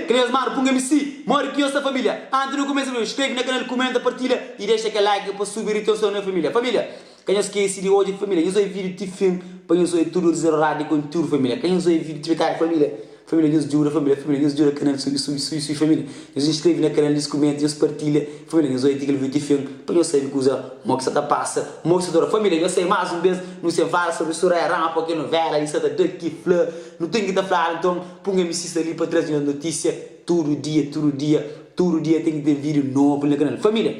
Kel nhos manu Punga MC Modi ki nhos sta família? Antis nu kumesa vídeo skrebe na kanal, kumenta, partilha y dexa kel like pa subi ritenson na família Família, ka nhos skese di odja família Nhos odja vídeo ti fin pa nhos odja tudu dizeroradu di kontiúdu família Ka nhos odja vídeo ti metadi família Família nhos djuda família Família nhos djuda kanal subi subi subi subi família Nhos inskreve na kanal nhos kumenta nhos partilha família Nhos odja ti kel vídeo ti fin pa nhos sabe kuza mo ki sa ta pasa mo ki sa ta dura Família nhos sabe más un bes nu sen fala sobri Soraya Ramos pa kel novela li sa ta da ki fla Nu ten ki ta fladu nton pun MC sta li pa traze nhos notísia tudu dia tudu dia tudu dia ten ki ten vídeo novu li na kanal família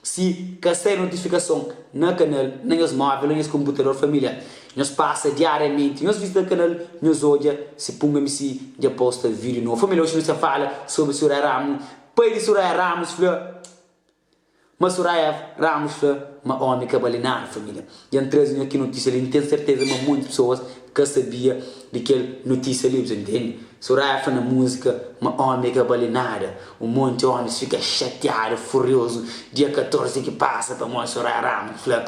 si ka sai notifikason na kanal na nhos móvel na nhos konputador família nhos pasa diariamenti nhos vizita kanal nhos odja si pun MC dja posta vídeo novu família oxi nu sta fala sobri Soraya Ramos pai di Soraya Ramos fla Ma Soraya Ramos fla ma omi ka bali nada família. Dja N traze nho ki notísia li, N ten serteza ma monti pesoas ka sabia di kel notísia li, bu ntende? Soraya fla na múzika ma omi ka bali nada. Un monti omis fika xatiadu, furiozu dia 14 ki pasa pamodi Soraya Ramos fla.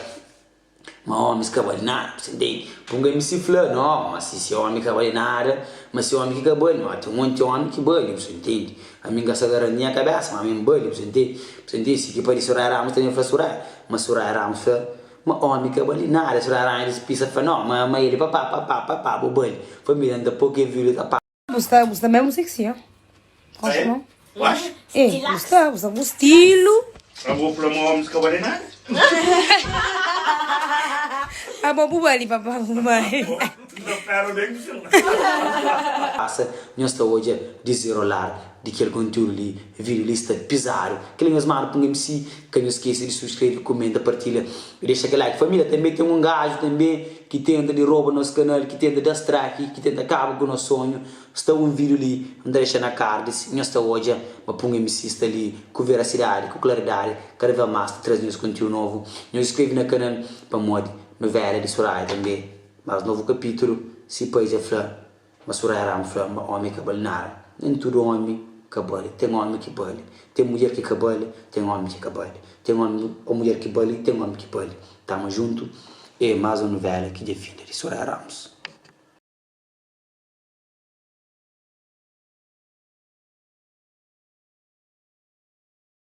Ma omis ka bali nada, bu sa ntende? Punga MC fla, no, ma si si omi ka bali nada, ma si omi ki ka bali, ma ten monti omi ki bali, bu sa ntende? Ami N ka sa garanti nha kabesa, ma ami N bali, bu sa ntende? Bu sa ntende? Si ki padi Soraya Ramos tanbe fla Soraya, ma Soraya Ramos fla ma omi ka bali nada, Soraya Ramos pisa fla, no, ma ma el papá, papá, papá, bu bali. Família, N ta po kel vídeo ta. Bu sta, bu sta mesmo sexy, hein? Franchement. Eh, bu sta, bu sta bu stilo. Abo fla ma homis ka bale nada. Abo bu bali, papa, bu bali. Nta pera ben ku sin. Pasa nhos ta odja dizirolar di kel kontiúdu li vídiu li sta pizadu kel nhos manda pa un MC ka nhos skese di subskreve kumenta partilha i dexa kel like família tanbe ten un gaju tanbe ki tenta di roba nos kanal ki tenta da strike ki tenta kaba ku nos sonhu sta un vídiu li N ta dexa na cards nhos ta odja ma pa un MC sta li ku verasidadi ku klaridadi kada vez mas ta traze nhos kontiúdu novu nhos skreve na kanal pamodi novela di Soraya tanbe mas novu kapítulu si pai dja fla Ma Soraya Ramos fla ma omi ka bali nada. Nen tudu omi ka bali. Ten omi ki bali. Ten mudjer ki ka bali, ten omi ki ka bali. Ten omi o mudjer ki bali, ten omi ki bali. Tamo junto. E mas un novela ki dja finda di Soraya Ramos.